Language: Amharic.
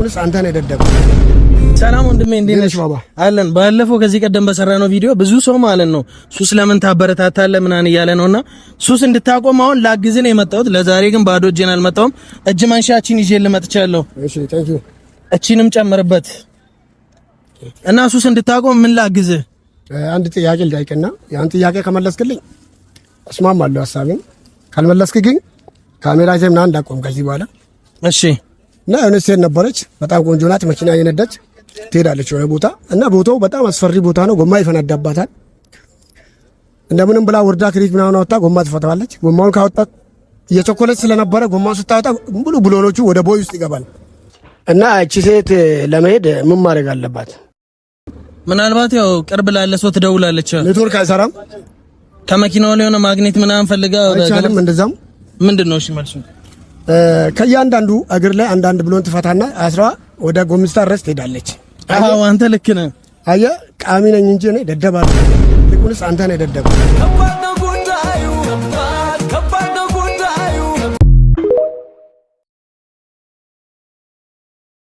ይልቁንስ አንተ ነህ ደደብ። ሰላም ወንድሜ፣ እንዴት ነሽ? ባባ አለን። ባለፈው ከዚህ ቀደም በሰራነው ቪዲዮ ብዙ ሰው ማለት ነው ሱስ ለምን ታበረታታለህ ምናምን እያለ ነውና ሱስ እንድታቆም አሁን ላግዝህ ነው የመጣሁት። ለዛሬ ግን ባዶ እጄን አልመጣሁም። እጅ መንሻችን ይዤ ልመጥቻለሁ። እሺ፣ thank you። እቺንም ጨምርበት እና ሱስ እንድታቆም ምን ላግዝህ? አንድ ጥያቄ ልጠይቅና ያን ጥያቄ ከመለስክልኝ እስማማለሁ ሀሳብን። ካልመለስክ ግን ካሜራ ይዘህ ምናምን እንዳቆም ከዚህ በኋላ። እሺ። እና የሆነች ሴት ነበረች፣ በጣም ቆንጆ ናት። መኪና እየነዳች ትሄዳለች የሆነ ቦታ እና ቦታው በጣም አስፈሪ ቦታ ነው። ጎማ ይፈነዳባታል። እንደምንም ብላ ወርዳ ክሪት ምናምን አወጣ፣ ጎማ ትፈታዋለች። ጎማውን ካወጣት እየቸኮለች ስለነበረ ጎማውን ስታወጣ ሙሉ ብሎኖቹ ወደ ቦይ ውስጥ ይገባል። እና እቺ ሴት ለመሄድ ምን ማድረግ አለባት? ምናልባት ያው ቅርብ ላለ ሰው ትደውላለች። ኔትወርክ አይሰራም። ከመኪናው ላይ የሆነ ማግኔት ምናምን ፈልጋ አይቻልም። እንደዛም ምንድን ነው? እሺ መልሱ። ከእያንዳንዱ እግር ላይ አንዳንድ ብሎን ትፈታና አስራ ወደ ጎሚስታ ድረስ ትሄዳለች። አዎ፣ አንተ ልክ ነህ። አየህ፣ ቃሚ ነኝ እንጂ እኔ ደደብ አይደለሁም። ይልቁንስ አንተ ነህ ደደብ። ከባድ ነው ጉዳዩ፣ ከባድ ከባድ ነው።